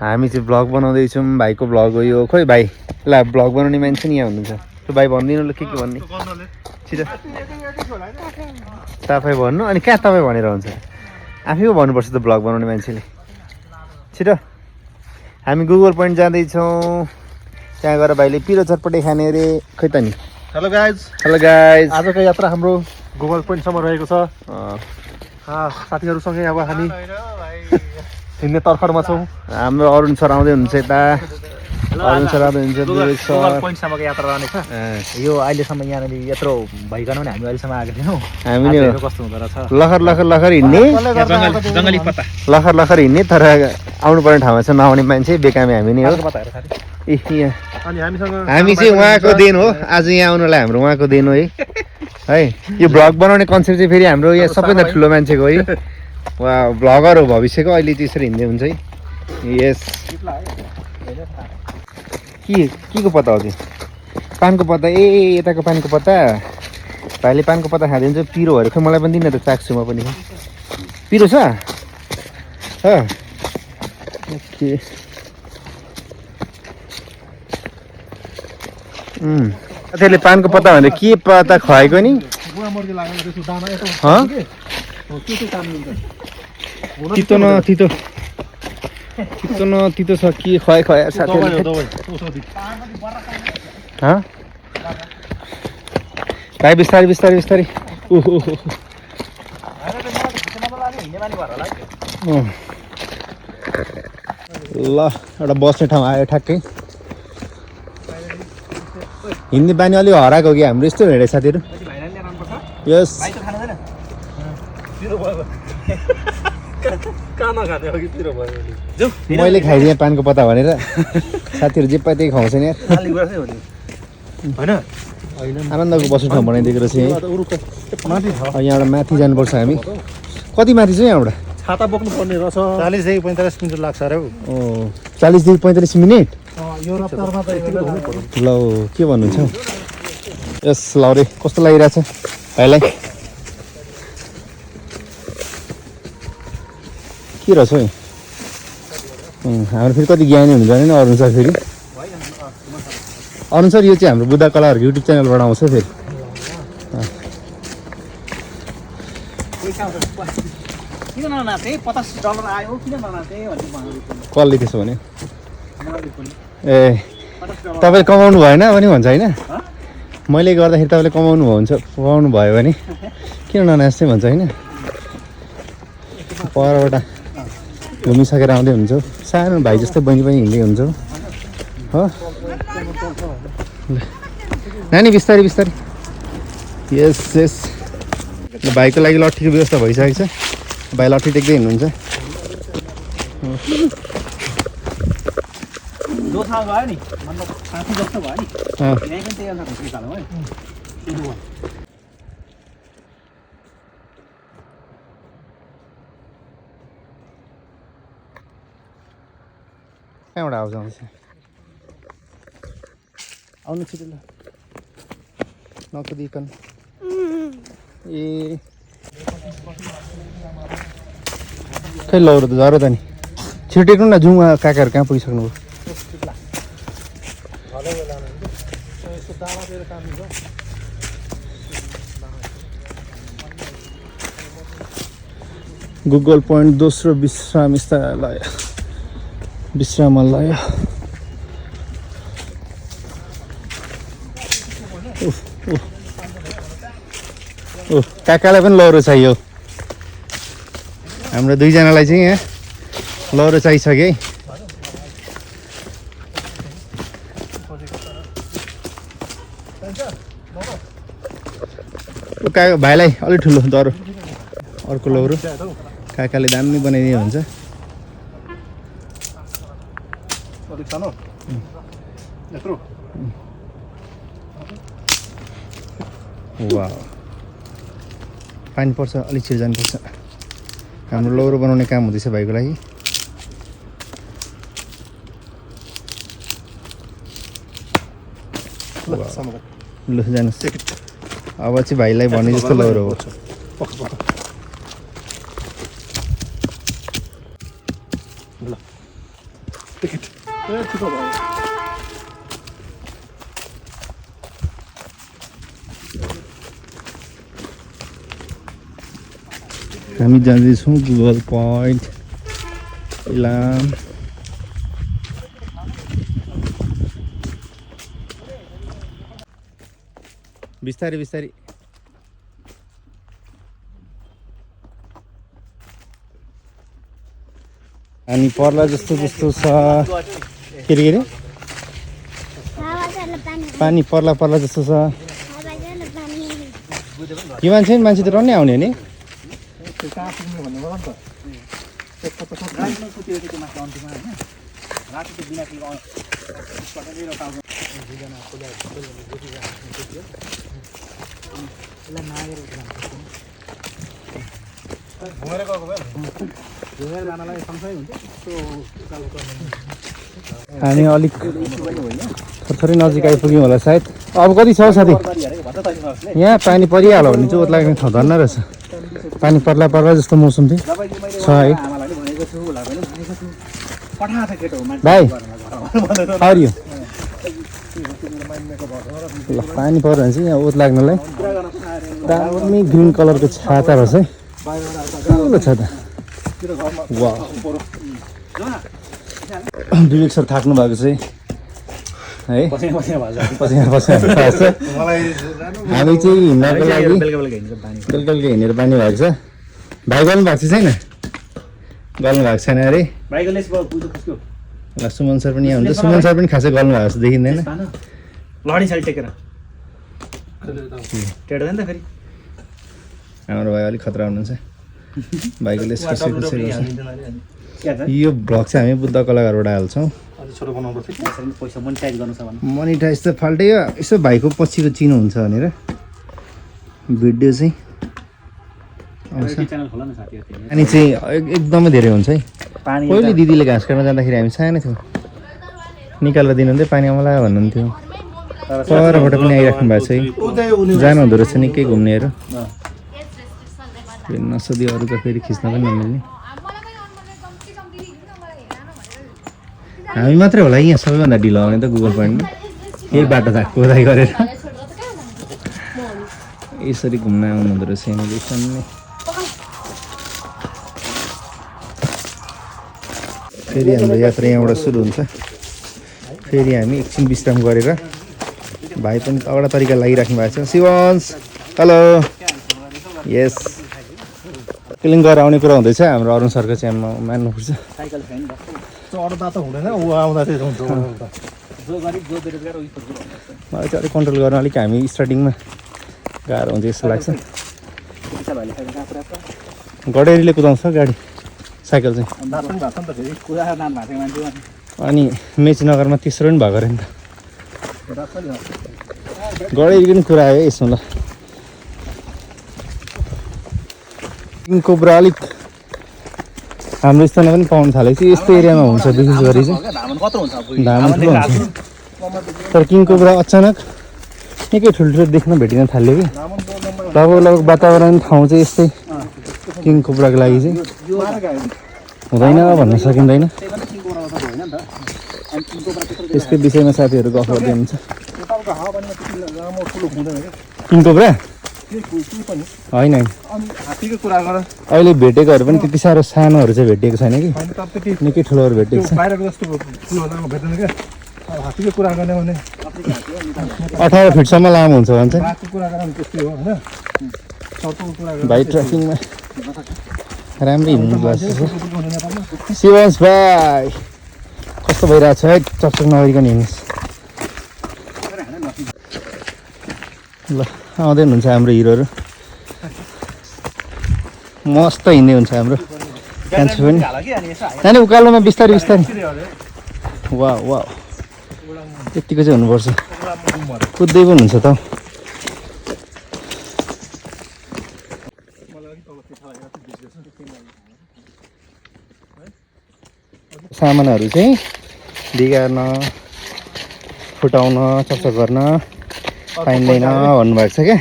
हामी चाहिँ भ्लग बनाउँदैछौँ भाइको भ्लग हो यो खोइ भाइ ल भ्लग बनाउने मान्छे नि यहाँ हुनुहुन्छ त्यो भाइ भनिदिनु ल के भन्ने छिटो तपाईँ भन्नु अनि कहाँ तपाईँ भनेर हुन्छ आफै पो भन्नुपर्छ त भ्लग बनाउने मान्छेले छिटो हामी गुगल पोइन्ट जाँदैछौँ त्यहाँ गएर भाइले पिरो चटपटे खाने अरे खै त नि हेलो गाइज आजको यात्रा हाम्रो गुगल पोइन्टसम्म रहेको छ साथीहरूसँगै अब हामी हिँड्ने तर्खरमा छौँ हाम्रो अरुण सर आउँदै हुनुहुन्छ यता अरुण सर आउँदै हुनुहुन्छ गुगल पोइन्टसम्मको यात्रा रहनेछ यो अहिलेसम्म यहाँनिर यत्रो भइकन पनि हामी अहिलेसम्म आएको थियौँ हामी नि कस्तो हुँदो रहेछ लखर हिँड्ने जङ्गली पत्ता लखर हिँड्ने तर आउनु पर्ने ठाउँमा चाहिँ नआउने मान्छे बेकामी हामी नै हो हामी चाहिँ उहाँको दिन हो आज यहाँ आउनुलाई हाम्रो उहाँको दिन हो है यो भ्लग बनाउने कन्सेप्ट चाहिँ फेरि हाम्रो यहाँ सबैभन्दा ठुलो मान्छेको है उहाँ भ्लगर हो भविष्यको अहिले त्यसरी हिँड्दै हुन्छ है यस के को पत्ता हो त्यो पानको पत्ता यताको पानको पत्ता भाइले पानको पत्ता खाँदै हुन्छ पिरो भएर खै मलाई पनि दिनु त चाख्छु म पनि पिरो छ ओके त्यसले पानको पत्ता भनेर के पत्ता खुवाएको नि तितो न तितो छ के खुवायो साथीहरूले भाइ बिस्तारै ल एउटा बस्ने ठाउँ आयो ठ्याक्कै हिँड्ने बानी अलि हराएको कि हाम्रो यस्तो हिँडेको साथीहरू यस मैले खाइदिएँ पानको पत्ता भनेर साथीहरू जे पाए त्यही खुवाउँछ नि आनन्दको बस्ने ठाउँ बनाइदिएको रहेछ यहाँबाट माथि जानुपर्छ हामी कति माथि छ यहाँबाट छाता बोक्नु पर्ने रहेछ 40 देखि 45 मिनट लाग्छ अरे 40 देखि 45 मिनट यो रफ्तारमा त यति हुनु पर्यो ल के भन्नुहुन्छ यस लौरे कस्तो लागिरहेछ भाइलाई के रहेछ हौ हाम्रो फेरि कति ज्ञानी हुनु जाने अरुण सर फेरि अरुण सर यो चाहिँ हाम्रो बुद्ध कलाहरूको युट्युब च्यानलबाट आउँछ फेरि कसले त्यसो भने ए तपाईँले कमाउनु भएन पनि भन्छ होइन मैले गर्दाखेरि तपाईँले कमाउनु भयो भने किन ननाच्दै भन्छ होइन परबाट घुमिसकेर आउँदै हुन्छ सानो भाइ जस्तो बहिनी पनि हिँड्दै हुन्छ हो नानी बिस्तारै यस भाइको लागि लट्ठीको व्यवस्था भइसकेको छ भाइ लट्ठी टेक्दै हिँड्नुहुन्छ कहाँबाट आउँछ आउनु छिटो ल नकुदिकन ए खै लौरो त झरो त नि छिटो टेक्नु न जाउँ काकाहरू कहाँ पुगिसक्नु भयो गुगल पोइन्ट दोस्रो विश्रामालय काकालाई पनि लौरो चाहियो हाम्रो दुईजनालाई चाहिँ यहाँ लौरो चाहिसक्यो है काका भाइलाई अलिक ठुलो दरो अर्को लौरो काकाले दामी बनाइदियो हुन्छ वाह पानी पर्छ अलिक छिटो जानुपर्छ हाम्रो लौरो बनाउने काम हुँदैछ भाइको लागि ल जानुहोस् अब चाहिँ भाइलाई भने जस्तो लौरो हो ल टिकट ए छिटो भयो हामी जाँदैछौँ गुगल पोइन्ट इलाम। बिस्तारै बिस्तारै अनि पर्ला जस्तो जस्तो छ के अरे पानी पर्ला पर्ला जस्तो छ कि मान्छे त रन्नै आउने नि कहाँ पुग्ने भन्ने मलाई नि त हामी अलिक थोरै नजिक आइपुग्यौँ होला सायद। अब कति छ साथी? यहाँ पानी परिहाल्यो भने चाहिँ ओत लाग्ने ठाउँ धन्न रहेछ। पानी पर्ला पर्ला जस्तो मौसम चाहिँ छ है। भाइ हरियो ल पानी पर्यो भने चाहिँ यहाँ ओत लाग्नलाई दामी ग्रिन कलरको छाता रहेछ है। ठुलो छाता। वा विवेक सर थाक्नु भएको चाहिँ है पसिना हामी चाहिँ हिँड्नको लागि बेलुका हिँडेर बानी भएको छ। भाइ गर्नु भएको छैन? गर्नु भएको छैन अरे। सुमन सर पनि यहाँ हुन्छ। सुमन सर पनि खासै गर्नु भएको जस्तो देखिँदैन। हाम्रो भाइ अलिक खतरा हुनुहुन्छ। भाइको लेस कसै यो भ्लग चाहिँ हामी बुद्ध कलाघरबाट हाल्छौँ। मोनिटाइज त फाल्टै हो। यसो भाइको पछिको चिनो हुन्छ भनेर भिडियो चाहिँ पानी चाहिँ एकदमै धेरै हुन्छ है। पहिले दिदीले घाँस काट्न जाँदाखेरि हामी सानो थियौँ, निकालेर दिनुहुन्थ्यो पानी आउँला भन्नुहुन्थ्यो। परबाट पनि आइराख्नु भएको छ है। जानु हुँदो रहेछ निकै घुम्नेहरू। नसोधी अरूको फेरि खिच्न पनि नमिल्ने। हामी मात्रै होला यहाँ सबैभन्दा ढिलो आउने त गुगल पोइन्टमा। यही बाटो थाक खोदाइ गरेर यसरी घुम्न आउनु हुँदो रहेछ यहाँनिर सामने। फेरि हाम्रो यात्रा यहाँबाट सुरु हुन्छ। फेरि हामी एकछिन विश्राम गरेर भाइ पनि तगडा तरिका लागिराख्नु भएको छ। शिवंश हेलो। यस किलिङ गरेर आउने कुरा हुँदैछ। हाम्रो अरुण सरको च्यानमा मान्नुपर्छ। चढ्दा त हुँदैन ऊ आउँदा चाहिँ हुन्छ। मलाई चाहिँ अलिक कन्ट्रोल गर्न अलिक हामी स्टार्टिङमा गाह्रो हुन्छ जस्तो लाग्छ। गडेरीले कुदाउँछ गाडी साइकल चाहिँ। अनि मेचनगरमा तेस्रो पनि भएको अरे नि त। गडेरीको पनि कुरा आयो यसमा। ल किङ कोब्रा अलिक हाम्रो स्थानमा पनि पाउनु थालेको छ। यस्तो एरियामा हुन्छ विशेष गरी चाहिँ धामन ठुलो हुन्छ। तर किङ कोब्रा अचानक निकै ठुल्ठुलो देख्न भेटिन थाल्यो कि। लगभग वातावरण ठाउँ चाहिँ यस्तै किङ कोब्राको लागि चाहिँ हुँदैन भन्न सकिँदैन। त्यसकै विषयमा साथीहरू गफ गर्दै हुन्छ। किङ कोब्रा होइन अहिले भेटेकोहरू पनि त्यति साह्रो सानोहरू चाहिँ भेटिएको छैन कि। निकै ठुलोहरू भेटेको छ। 18 फिटसम्म लामो हुन्छ भन्छ। भाइ ट्रेकिङमा राम्रै हिँड्नु भएको छ। शिवंश भाइ कस्तो भइरहेको छ है? चकचक नगरिकन हिँड्नुहोस् ल। आउँदै हुनुहुन्छ हाम्रो हिरोहरू। मस्त हिँड्दै हुन्छ हाम्रो कान्छो पनि। नानी उकालोमा बिस्तारै बिस्तारै। वा वा यतिको चाहिँ हुनुपर्छ। कुद्दै पनि हुन्छ त। सामानहरू चाहिँ बिगार्न फुटाउन चकचक गर्न पाइँदैन भन्नुभएको छ क्या।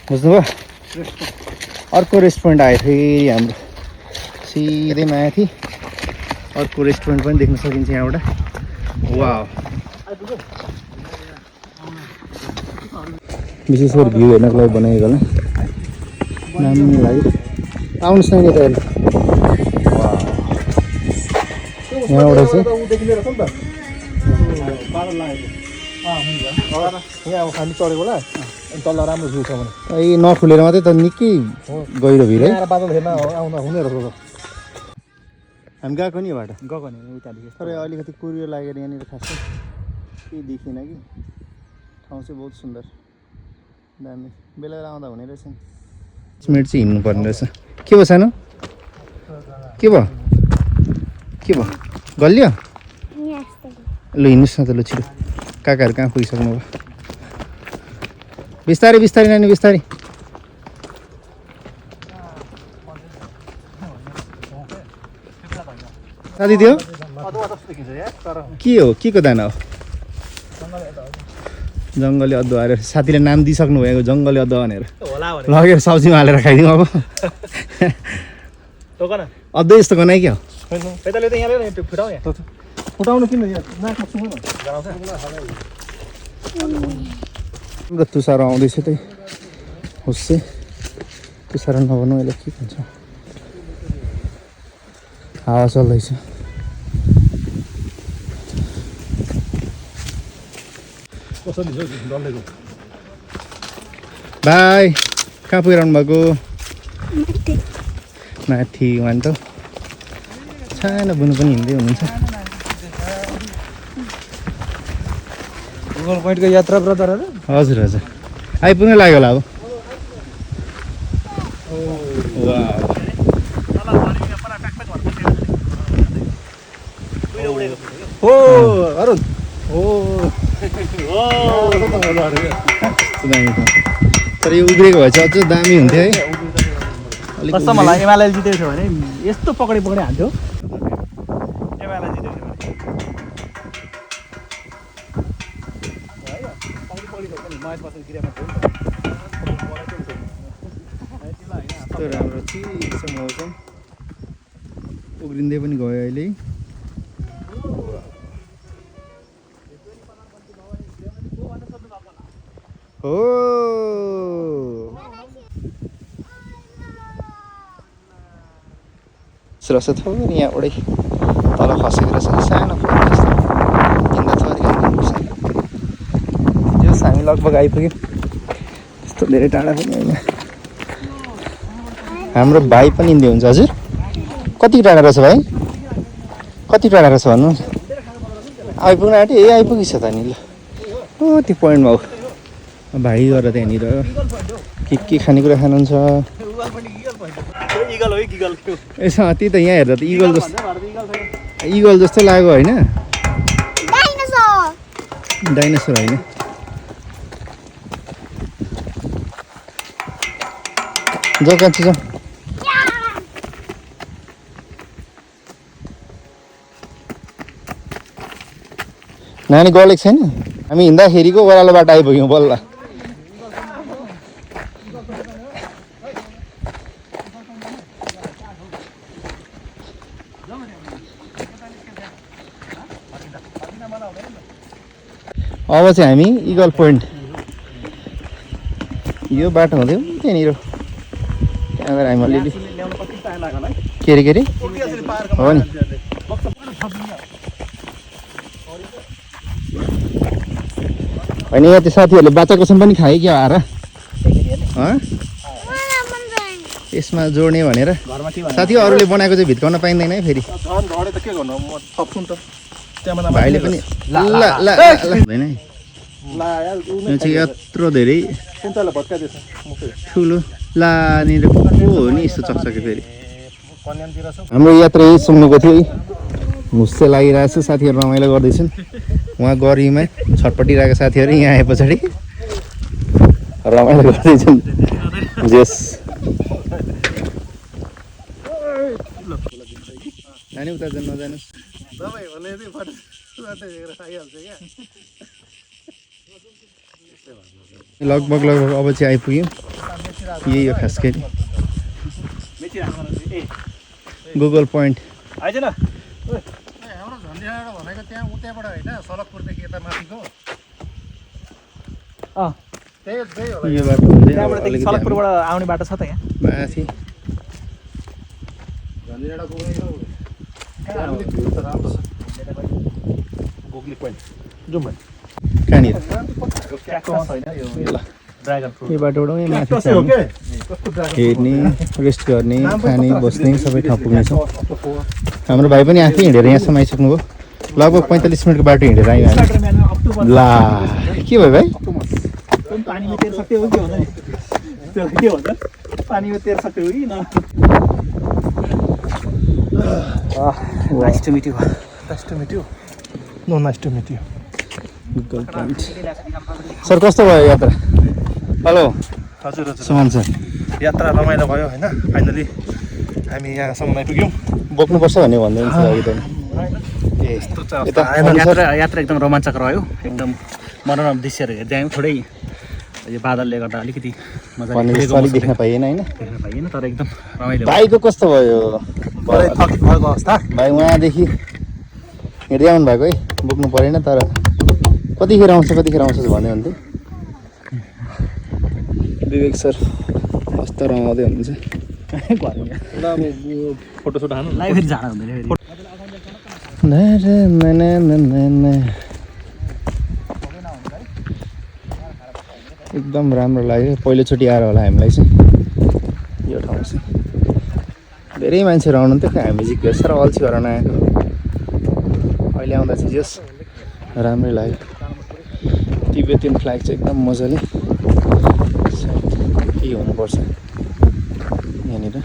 बुझ्नुभयो? अर्को रेस्टुरेन्ट आयो फेरि हाम्रो सिधै माथि। अर्को रेस्टुरेन्ट पनि देख्न सकिन्छ यहाँबाट। वाउ, विशेष गरी भ्यू हेर्नको लागि बनाएको होला, दामी लाग्यो। आउनुहोस् न यता हेर्नु। यहाँबाट चाहिँ हामी चढेको होला तल राम्रो भ्यू छ भने ए नखुलेर मात्रै त निकै गहिरो भिड है। बादल हेर्न आउँदा हुने रहेछ। हामी गएको नि योबाट, गएको नि उतादेखि। तर अलिकति कुरियो लागेर यहाँनिर खासै केही देखिएन कि। ठाउँ चाहिँ बहुत सुन्दर, दामी। बेला बेला आउँदा हुने रहेछ नि। 5 मिनट चाहिँ हिँड्नुपर्ने रहेछ। के भयो सानो, के भयो, के भयो, गल्यो? ल हिँड्नुहोस् न त, ल छिटो। काकाहरू कहाँ पुगिसक्नु भयो? बिस्तारै बिस्तारै नानी, बिस्तारै। साथी त्यो के हो, के को दाना हो? जङ्गली अदुवा अरे साथीले नाम दिइसक्नु भएको, जङ्गली अदुवा भनेर। लगेर सब्जीमा हालेर खाइदिउँ अब। अदुवा जस्तो बनाइ क्या हो? फुटाउनु किन र तुसारो आउँदैछ त्यही होस्। तुसारो नभनौँ, यसलाई के भन्छ, हावा चल्दैछ। बाई, कहाँ पुगिरहनु भएको? माथि वान त सानो बुनु पनि हिँड्दै हुनुहुन्छ। गुगल पोइन्टको यात्रा ब्रदरहरू हजुर हजुर, आइपुग्नै लाग्यो होला अब। हो अरुण हो तर यो उब्रेको भए चाहिँ अझ दामी हुन्थ्यो है। कस्तो मलाई एमआलएल जितेको थियो भने यस्तो पक्री पक्री हान्थ्यो। एमआलएल जितेको थियो भने राम्रो चिसो मौसम, उग्रिँदै पनि गयो अहिले। हो रहेछ थोरै यहाँबाटै तल खसेको रहेछ, सानो फोन जस्तो हिँड्दा थोरै हिँड्नुपर्छ। जस हामी लगभग आइपुग्यौँ, त्यस्तो धेरै टाढा पनि होइन। हाम्रो भाइ पनि हिँड्दै हुन्छ। हजुर कति टाढा रहेछ भाइ, कति टाढा रहेछ भन्नु? आइपुग्न आँट्यो, ए आइपुगिस त नि। ल ओ त्यो पोइन्टमा हो भाइ गरेर त्यहाँनिर के खानेकुरा खानुहुन्छ? यसो त्यही त, यहाँ हेर्दा त इगल जस्तो लाग्यो होइन? डाइनोसर होइन, जाऊ कान्छी जाऊ। नानी गलेको छैन? हामी हिँड्दाखेरिको ओह्रालो बाटो आइपुग्यौँ बल्ल। अब चाहिँ हामी इगल पोइन्ट, यो बाटो हुँदै त्यहाँनिर त्यहाँ गएर हामी अलिअलि के अरे हो नि। होइन यहाँ त्यो साथीहरूले बाचा कसम पनि खायो क्या आएर यसमा जोड्ने भनेर। साथी अरूले बनाएको चाहिँ भित्काउन पाइँदैन है फेरि। भाइले पनि हुँदैन है, यो चाहिँ यत्रो धेरै ठुलो लानेर पो हो नि, यस्तो चकचके फेरि। हाम्रो यात्रा यही सुन्नुको थियो, हुस्से लागिरहेको छ, साथीहरू रमाइलो गर्दैछन्। उहाँ गर्मीमा छटपटिरहेको साथीहरू यहाँ आए पछाडि रमाइलो गर्दैछन्। जेस नानी उता जानु नजानुहोस्। लगभग अब चाहिँ आइपुग्यौँ। यही हो खास गरी गुगल पोइन्ट। हाम्रो झन्डीडाँडा भनेको त्यहाँ उतैबाट होइन सलकपुरदेखि यता माथिको अँ त्यही होला यो बाटो हुँदै अब त्यहाँबाट अलिकति सलकपुरबाट आउने बाटो छ त यहाँ माथि झन्डीडाँडा पुग्ने राम्रो छ गोगली पोइन्ट जाउँ भने कहाँनिर ल ड्रागन फ्रुट यो बाटोबाट यहाँ माथि चाहिँ हेर्ने रेस्ट गर्ने खाने बस्ने सबै ठाउँ पुग्नेछ हाम्रो भाइ पनि आफै हिँडेर यहाँसम्म आइसक्नुभयो लगभग 45 मिनटको बाटो हिँडेर आयौँ हामी ला के भयो भाइ पानी में तैर सकते हो क्या होता है तो क्या होता पानी में तैर सकते हो कि ना nice to meet you nice to meet you no nice to meet you sir कस्तो भयो यात्रा हेलो हजुर हजुर सुमन सर यात्रा रमाइलो भयो होइन फाइनली हामी यहाँसम्म आइपुग्यौँ बोक्नुपर्छ भन्ने भन्दै हुनुहुन्छ अघि त ए यता यात्रा एकदम रोमाञ्चक रह्यो एकदम मनोरम दृश्यहरू हेर्दै आयौँ थोरै यो बादलले गर्दा अलिकति मजा भन्ने जस्तो अलिक देख्न पाइएन होइन देख्न पाइएन तर एकदम रमाइलो भाइको कस्तो भयो थकित भएको अवस्था भाइ उहाँदेखि हिँड्दै आउनु भएको है बोक्नु परेन तर कतिखेर आउँछ भन्दै हुन्थ्यो विवेक सर कस्तो रमाउँदै हुनुहुन्छ फोटोसुट हान्नु लाइभ फेरि जाँदा हुँदैन एकदम राम्रो लाग्यो पहिलोचोटि आएर होला हामीलाई चाहिँ यो ठाउँ चाहिँ धेरै मान्छेहरू आउनुहुन्थ्यो हामी चाहिँ के साह्रो अल्छी गरेर नआएको अहिले आउँदा चाहिँ जस राम्रै लाग्यो तिब्बतियन फ्ल्याग चाहिँ एकदम मजाले के हुनुपर्छ यहाँनिर